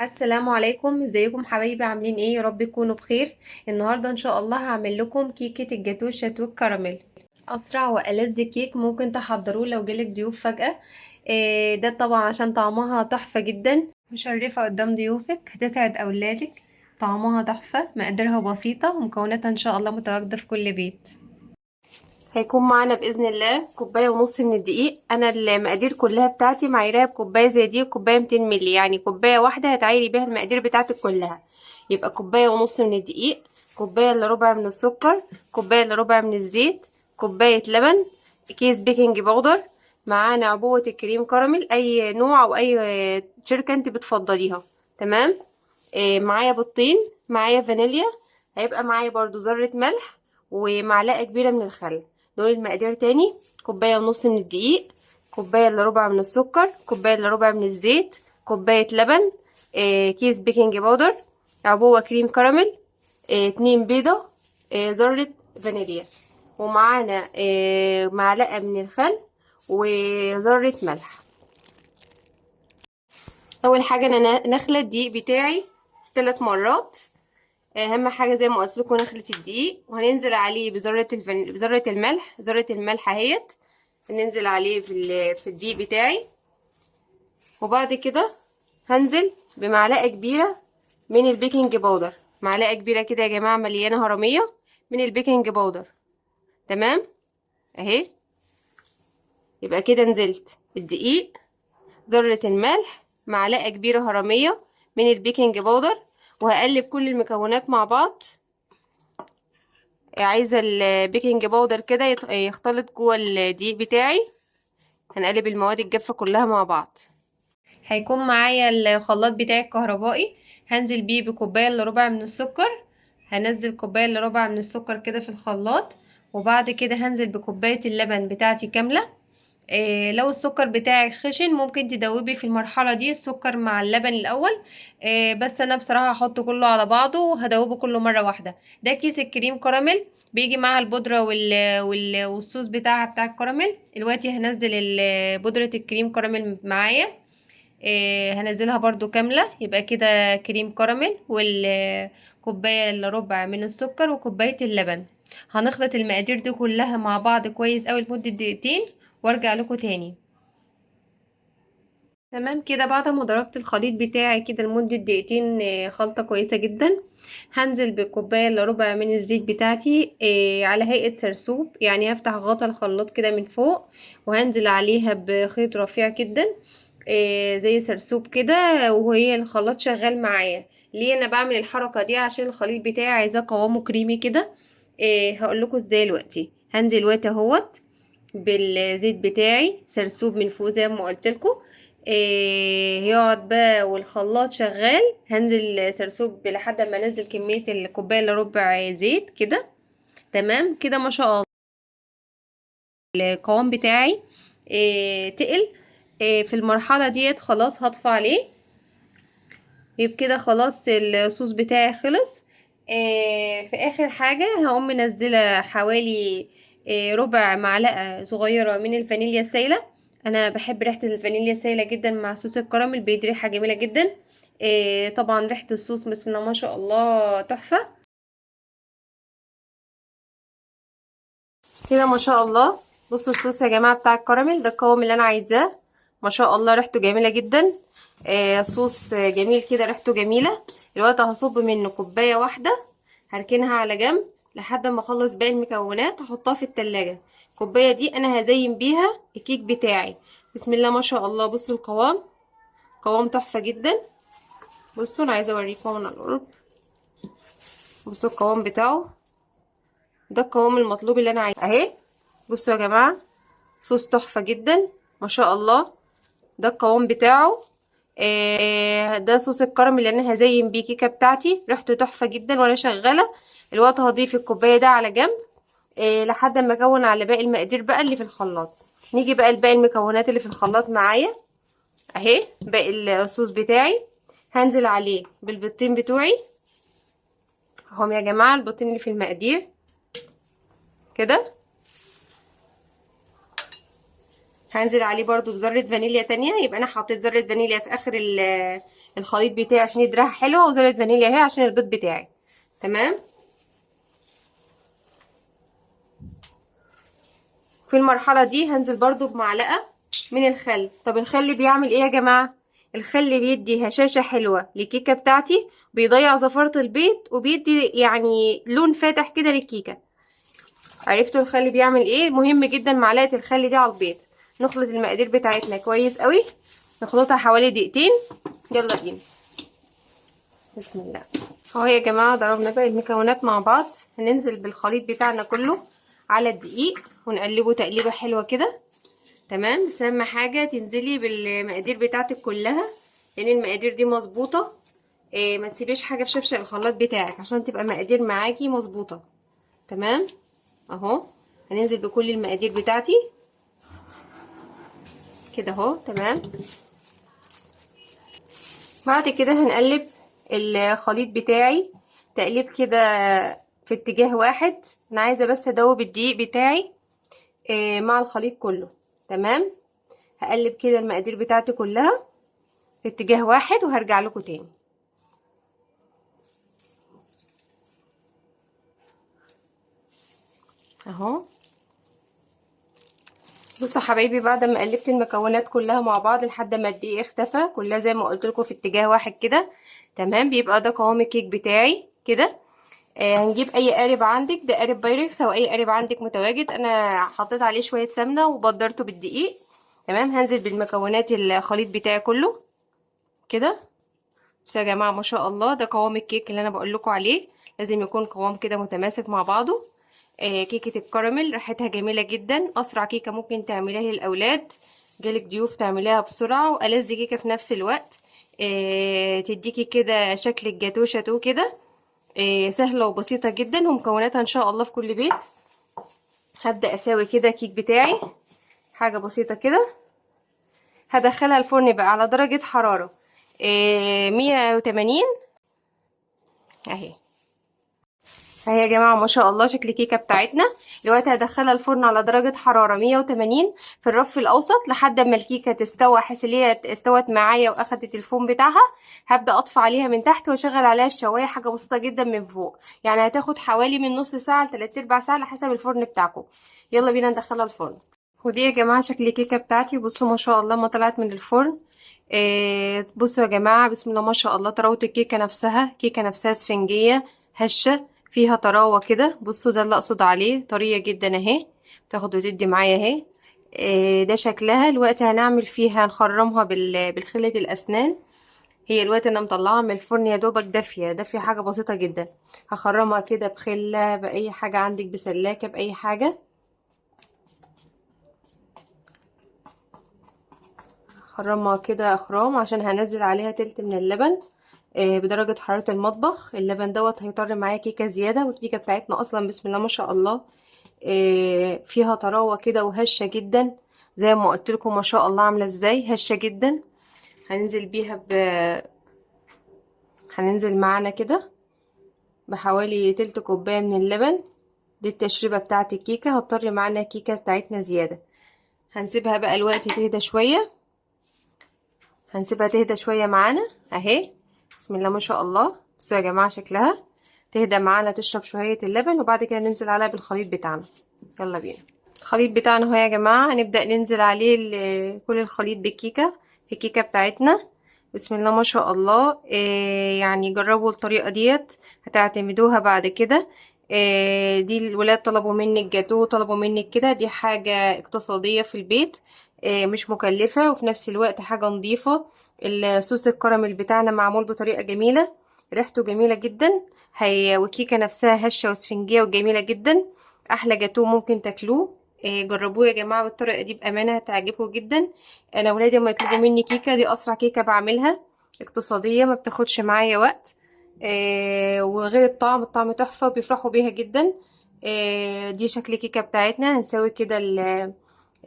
السلام عليكم، ازيكم حبايبي؟ عاملين ايه؟ يا رب تكونوا بخير. النهارده ان شاء الله هعمل لكم كيكة الجاتوه شاتوه كراميل، اسرع والذ كيك ممكن تحضروه لو جالك ضيوف فجأة. ده طبعا عشان طعمها تحفة جدا، مشرفة قدام ضيوفك، هتسعد اولادك. طعمها تحفة، مقاديرها بسيطة، ومكوناتها ان شاء الله متواجدة في كل بيت. هيكون معانا باذن الله كوباية ونص من الدقيق. انا المقادير كلها بتاعتي معايراها بكوبايه زي دي، كوباية 200 مللي، يعني كوباية واحدة هتعايري بيها المقادير بتاعتك كلها. يبقى كوباية ونص من الدقيق، كوباية الا ربع من السكر، كوباية الا ربع من الزيت، كوباية لبن، كيس baking powder، معانا عبوة الكريم كراميل اي نوع او اي شركة انت بتفضليها. تمام. معايا بيضتين، معايا فانيليا، هيبقى معايا برضو ذره ملح ومعلقة كبيرة من الخل. دول المقادير تاني: كوباية ونص من الدقيق، كوباية الا ربع من السكر، كوباية الا ربع من الزيت، كوباية لبن، كيس baking powder، عبوة كريم كراميل، 2 بيضة، ذره فانيليا، ومعانا معلقه من الخل وذره ملح. اول حاجة انا نخله الدقيق بتاعي 3 مرات. اهم حاجة زي ما قلت لكم نخله الدقيق، وهننزل عليه بذرة الملح. ذره الملح اهيت، هننزل عليه في الدقيق بتاعي. وبعد كده هنزل بمعلقه كبيرة من ال baking powder، معلقه كبيرة كده يا جماعة مليانة هرميه من ال baking powder. تمام اهي. يبقى كده نزلت الدقيق، ذره الملح، معلقه كبيرة هرميه من ال baking powder، وهقلب كل المكونات مع بعض. عايزه ال baking powder كده يختلط جوه الدقيق بتاعي. هنقلب المواد الجافه كلها مع بعض. هيكون معايا الخلاط بتاعي الكهربائي، هنزل بيه بكوبايه الا ربع من السكر. هنزل كوباية الا ربع من السكر كده في الخلاط، وبعد كده هنزل بكوبايه اللبن بتاعتي كاملة. لو السكر بتاعك خشن ممكن تدوبي في المرحلة دي السكر مع اللبن الأول، بس أنا بصراحة هحطه كله على بعضه وهدوبه كله مرة واحدة. ده كيس الكريم كراميل بيجي مع البودرة والصوص بتاعها بتاع الكراميل. دلوقتي هنزل بودرة الكريم كراميل معايا، هنزلها برضو كاملة. يبقى كده كريم كراميل والكوباية الا ربع من السكر وكوباية اللبن. هنخلط المقادير دي كلها مع بعض كويس اوي لمدة دقيقتين وارجع لكم تاني. تمام كده. بعد ما ضربت الخليط بتاعي كده لمدة دقيقتين، خلطة كويسة جدا، هنزل بكوباية الا ربع من الزيت بتاعتي، على هيئة سرسوب، يعني هفتح غطا الخلاط كده من فوق وهنزل عليها بخيط رفيع جدا، زي سرسوب كده، وهي الخلاط شغال معايا. ليه انا بعمل الحركة دي؟ عشان الخليط بتاعي عايزاه قوامه كريمي كده. هقول لكم ازاي دلوقتي. هنزل وقت اهوت بالزيت بتاعي سرسوب من فوق زي ما قلت لكم، يقعد بقى والخلاط شغال. هنزل سرسوب لحد ما انزل كمية الكوباية الا ربع زيت كده. تمام كده ما شاء الله القوام بتاعي، تقل. في المرحلة ديت خلاص هطفي عليه. يبقى كده خلاص الصوص بتاعي خلص. في اخر حاجة هقوم منزله حوالي، ربع معلقه صغيرة من الفانيليا السايله. انا بحب ريحه الفانيليا السايله جدا مع صوص الكراميل، بيدي ريحه جميلة جدا. طبعا ريحه الصوص بسم الله ما شاء الله تحفة كده ما شاء الله. بصوا الصوص يا جماعة بتاع الكراميل ده القوام اللي انا عايزاه، ما شاء الله ريحته جميلة جدا. صوص جميل كده، ريحته جميلة. دلوقتي هصب منه كوباية واحدة، هركنها على جنب لحد ما اخلص باقي المكونات، هحطها في التلاجة. الكوباية دي انا هزين بيها الكيك بتاعي. بسم الله ما شاء الله. بصوا القوام، قوام تحفة جدا. بصوا انا عايزه اوريكم من القرب. بصوا القوام بتاعه، ده القوام المطلوب اللي انا عايزاه اهي. بصوا يا جماعة صوص تحفة جدا ما شاء الله، ده القوام بتاعه. ده صوص الكراميل اللي انا هزين بيه كيكة بتاعتي، ريحته تحفة جدا وانا شغالة. الوقت هضيف الكوباية ده على جنب، لحد ما اكون على باقي المقادير بقى اللي في الخلاط. نيجي بقى لباقي المكونات اللي في الخلاط معايا اهي. باقي الصوص بتاعي هنزل عليه بالبيضتين بتوعي اهم يا جماعة، البيضتين اللي في المقادير كده. هنزل عليه برضو بذرة فانيليا تانية، يبقى انا حطيت ذرة فانيليا في اخر الخليط بتاعي عشان يدي ريحه حلوة، وذره فانيليا اهي عشان البيض بتاعي. تمام. في المرحلة دي هنزل برضو بمعلقه من الخل. طب الخل بيعمل ايه يا جماعة؟ الخل بيدي هشاشة حلوة للكيكه بتاعتي، بيضيع زفاره البيض، وبيدي يعني لون فاتح كده للكيكه. عرفتوا الخل بيعمل ايه؟ مهم جدا معلقه الخل دي على البيض. نخلط المقادير بتاعتنا كويس قوي، نخلطها حوالي دقيقتين. يلا بينا، بسم الله. اهو يا جماعة ضربنا باقي المكونات مع بعض. هننزل بالخليط بتاعنا كله على الدقيق ونقلبه تقليبه حلوة كده. تمام. بس اهم حاجة تنزلي بالمقادير بتاعتك كلها، لان المقادير دي مظبوطة. ما تسيبيش حاجة في شفشق الخلاط بتاعك عشان تبقى مقادير معاكي مظبوطة. تمام اهو. هننزل بكل المقادير بتاعتي كده اهو. تمام. بعد كده هنقلب الخليط بتاعي تقليب كده في اتجاه واحد. انا عايزه بس ادوب الدقيق بتاعي مع الخليط كله. تمام. هقلب كده المقادير بتاعتي كلها في اتجاه واحد وهرجع لكم تاني. اهو. بصوا حبايبي، بعد ما قلبت المكونات كلها مع بعض لحد ما الدقيق اختفى كلها زي ما قلت لكم في اتجاه واحد كده. تمام. بيبقى ده قوام الكيك بتاعي كده. هنجيب اي قارب عندك، ده قارب بايركس او اي قارب عندك متواجد. انا حطيت عليه شوية سمنه وبدرته بالدقيق. تمام. هنزل بالمكونات الخليط بتاعي كله كده. بصوا يا جماعة ما شاء الله، ده قوام الكيك اللي انا بقول لكم عليه. لازم يكون قوام كده متماسك مع بعضه. كيكة الكراميل ريحتها جميلة جدا، اسرع كيكة ممكن تعمليها للاولاد، جالك ضيوف تعمليها بسرعة، والذ كيكة في نفس الوقت. تديكي كده شكل الجاتو شاتو كده. سهلة وبسيطة جدا، ومكوناتها ان شاء الله في كل بيت. هبدا اساوي كده كيك بتاعي حاجة بسيطة كده. هدخلها الفرن بقى على درجه حرارة 180 اهي. اهي يا جماعة ما شاء الله شكل الكيكه بتاعتنا. دلوقتي هدخلها الفرن على درجه حرارة 180 في الرف الاوسط لحد ما الكيكه تستوى، احس ان هي استوت معايا واخدت الفوم بتاعها. هبدا اطفي عليها من تحت واشغل عليها الشوايه حاجة بسيطة جدا من فوق، يعني هتاخد حوالي من نص ساعة لثلاث ارباع ساعة على حسب الفرن بتاعكم. يلا بينا ندخلها الفرن. ودي يا جماعة شكل الكيكه بتاعتي. بصوا ما شاء الله ما طلعت من الفرن. بصوا يا جماعة بسم الله ما شاء الله، طراوه الكيكه نفسها، كيكة نفسها اسفنجيه هشه فيها طراوه كده. بصوا ده اللي اقصد عليه، طرية جدا اهي، تاخد وتدي معايا اهي. ده شكلها. الوقت هنعمل فيها نخرمها بالخله الاسنان. هي الوقت انا مطلعاها من الفرن يا دوبك دافيه دافيه حاجة بسيطة جدا. هخرمها كده بخله، باي حاجة عندك، بسلاكه، باي حاجة. خرمها كده اخرام عشان هنزل عليها تلت من اللبن بدرجة حرارة المطبخ. اللبن دوت هيطر معايا كيكة زيادة، والكيكة بتاعتنا اصلا بسم الله ما شاء الله فيها طراوة كده وهشة جدا زي ما قلت لكم ما شاء الله عاملة ازاي، هشة جدا. هننزل بيها هننزل معانا كده بحوالي تلت كوباية من اللبن. دي التشريبة بتاعت الكيكة، هتطر معانا الكيكة بتاعتنا زيادة. هنسيبها بقى الوقت تهدى شوية، هنسيبها تهدى شوية معانا اهي بسم الله ما شاء الله. بصوا يا جماعة شكلها تهدى معانا، تشرب شوية اللبن، وبعد كده ننزل عليها بالخليط بتاعنا. يلا بينا. الخليط بتاعنا اهو يا جماعة، هنبدأ ننزل عليه كل الخليط بالكيكة في الكيكة بتاعتنا بسم الله ما شاء الله. يعني جربوا الطريقة ديت هتعتمدوها بعد كده. دي الولاد طلبوا منك جاتو، طلبوا منك كده، دي حاجة اقتصادية في البيت، مش مكلفة وفي نفس الوقت حاجة نظيفة. الصوص الكراميل بتاعنا معمول بطريقة جميلة، ريحته جميلة جدا، والكيكة نفسها هشة واسفنجية وجميلة جدا. احلى جاتو ممكن تاكلوه. جربوه يا جماعة بالطريقة دي بأمانة هتعجبكم جدا. انا ولادي لما يطلبوا مني كيكة، دي اسرع كيكة بعملها، اقتصادية ما بتاخدش معايا وقت، وغير الطعم، الطعم تحفة وبيفرحوا بيها جدا. دي شكل الكيكة بتاعتنا. هنسوي كده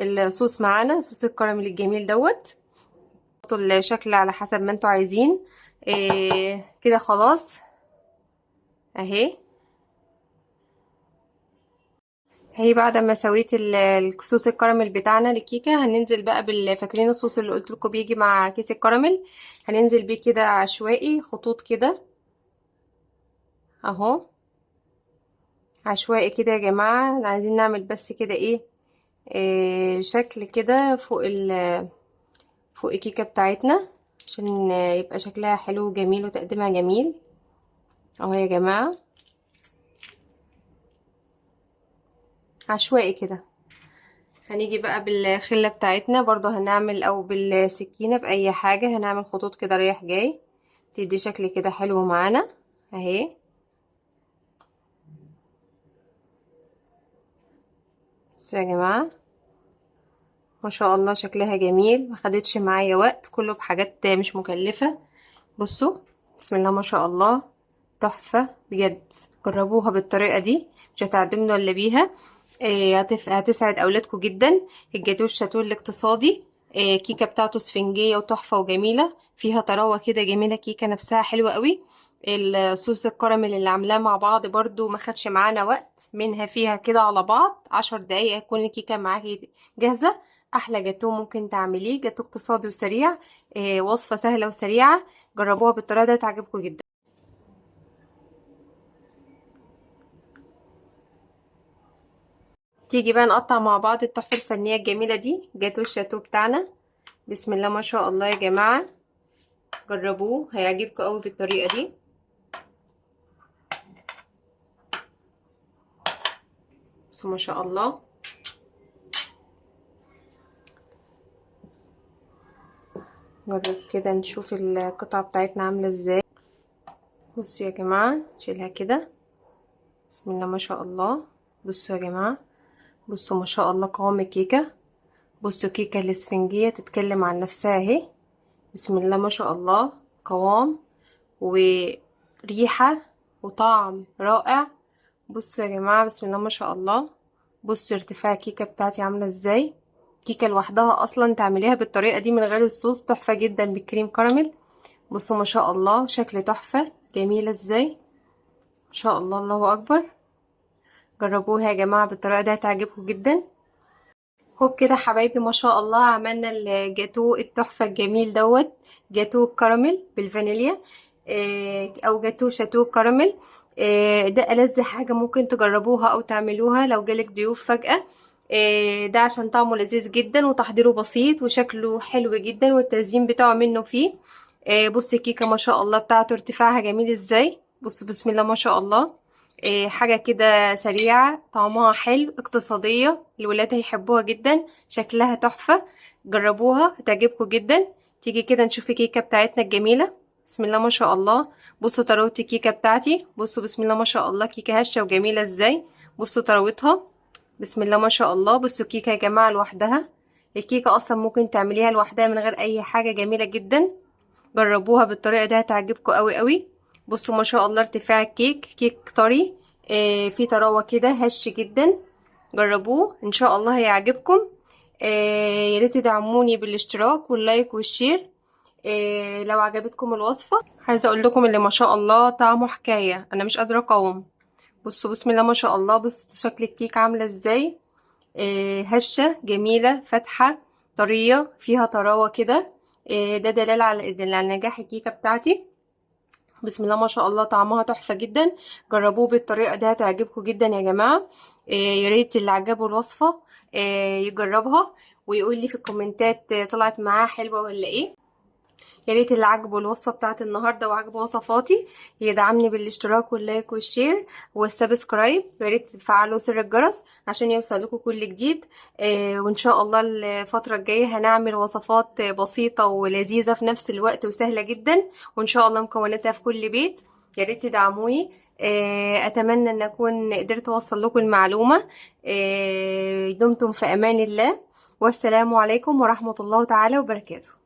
الصوص معانا، صوص الكراميل الجميل دوت. حطوا الشكل على حسب ما انتوا عايزين. كده خلاص اهي. هي بعد ما سويت الصوص الكراميل بتاعنا للكيكه، هننزل بقى فاكرين الصوص اللي قلت لكم بيجي مع كيس الكراميل، هننزل بيه كده عشوائي، خطوط كده اهو، عشوائي كده يا جماعة. عايزين نعمل بس كده ايه، شكل كده فوق الكيكه بتاعتنا، عشان يبقى شكلها حلو وجميل وتقديمها جميل اهو يا جماعة، عشوائي كده. هنيجي بقى بالخلة بتاعتنا برضو، هنعمل او بالسكينة بأي حاجة، هنعمل خطوط كده رايح جاي، تدي شكل كده حلو معانا اهي. بصوا يا جماعة ما شاء الله شكلها جميل، ما خدتش معايا وقت، كله بحاجات مش مكلفة. بصوا بسم الله ما شاء الله، تحفة بجد. جربوها بالطريقة دي مش هتعدموا الا بيها. هتسعد اولادكم جدا. الجاتوه الشاتو الاقتصادي، كيكة بتاعته اسفنجيه وتحفه وجميلة، فيها طراوه كده جميلة، كيكة نفسها حلوة قوي. الصوص الكراميل اللي عاملاه مع بعض برضو ما خدش معانا وقت، منها فيها كده على بعض 10 دقايق هتكون الكيكه معاكي جاهزة. احلى جاتوه ممكن تعمليه، جاتوه اقتصادي وسريع، وصفه سهلة وسريعة. جربوها بالطريقة دي هتعجبكم جدا. تيجي بقى نقطع مع بعض التحفة الفنية الجميلة دي، جاتوه الشاتو بتاعنا. بسم الله ما شاء الله يا جماعة، جربوه هيعجبكم قوي بالطريقة دي. بسم ما شاء الله. نجرب كده نشوف القطعة بتاعتنا عاملة ازاي. بصوا يا جماعة نشيلها كده، بسم الله ما شاء الله. بصوا يا جماعة، بصوا ما شاء الله قوام الكيكة. بصوا الكيكة الاسفنجية تتكلم عن نفسها اهي، بسم الله ما شاء الله، قوام وريحة وطعم رائع. بصوا يا جماعة بسم الله ما شاء الله. بصوا ارتفاع الكيكة بتاعتي عاملة ازاي. كيكة لوحدها اصلا تعمليها بالطريقة دي من غير الصوص تحفة جدا بالكريم كراميل. بصوا ما شاء الله شكل تحفة جميلة ازاي، ما شاء الله، الله اكبر. جربوها يا جماعة بالطريقة دي هتعجبكم جدا. هوب كده حبايبي ما شاء الله عملنا الجاتو التحفة الجميل دوت، جاتو كراميل بالفانيليا، او جاتو شاتو كراميل. ده ألذ حاجة ممكن تجربوها او تعملوها لو جالك ضيوف فجأة. ده عشان طعمه لذيذ جدا وتحضيره بسيط وشكله حلو جدا والتزيين بتاعه منه فيه. بصي الكيكة ما شاء الله بتاعته ارتفاعها جميل ازاي. بصوا بسم الله ما شاء الله، حاجة كده سريعة، طعمها حلو، اقتصادية، الولاد هيحبوها جدا، شكلها تحفة. جربوها هتعجبكم جدا. تيجي كده نشوف الكيكة بتاعتنا الجميلة، بسم الله ما شاء الله. بصوا طراوة الكيكة بتاعتي، بصوا بسم الله ما شاء الله كيكة هشة وجميلة ازاي. بصوا طراوتها بسم الله ما شاء الله. بصوا الكيكة يا جماعة لوحدها، الكيكة اصلا ممكن تعمليها لوحدها من غير اي حاجة، جميلة جدا. جربوها بالطريقة دي هتعجبكم قوي قوي. بصوا ما شاء الله ارتفاع الكيك، كيك طري، في طراوة كده، هش جدا. جربوه ان شاء الله هيعجبكم. يا ريت تدعموني بالاشتراك وال like وال share، لو عجبتكم الوصفة. عايزة اقول لكم اللي ما شاء الله طعمه حكاية، انا مش قادرة اقاوم. بصوا بسم الله ما شاء الله، بصوا شكل الكيك عاملة ازاي، هشة جميلة، فاتحة، طرية، فيها طراوة كده. ده دلالة على نجاح الكيكة بتاعتي. بسم الله ما شاء الله طعمها تحفة جدا. جربوه بالطريقة دي هتعجبكم جدا يا جماعة. يا ريت اللي عجبه الوصفة، يجربها ويقول لي في الكومنتات، طلعت معاه حلوة ولا ايه. يا ريت اللي عجبه الوصفة بتاعت النهاردة وعجبه وصفاتي يدعمني بالاشتراك وال like وال share وال subscribe، يا ريت تفعلوا زر الجرس عشان يوصل لكم كل جديد. وان شاء الله الفترة الجاية هنعمل وصفات بسيطة ولذيذة في نفس الوقت وسهلة جدا، وان شاء الله مكوناتها في كل بيت. يا ريت تدعموني. اتمنى ان اكون قدرت اوصل لكم المعلومة. دمتم في امان الله، والسلام عليكم ورحمة الله تعالى وبركاته.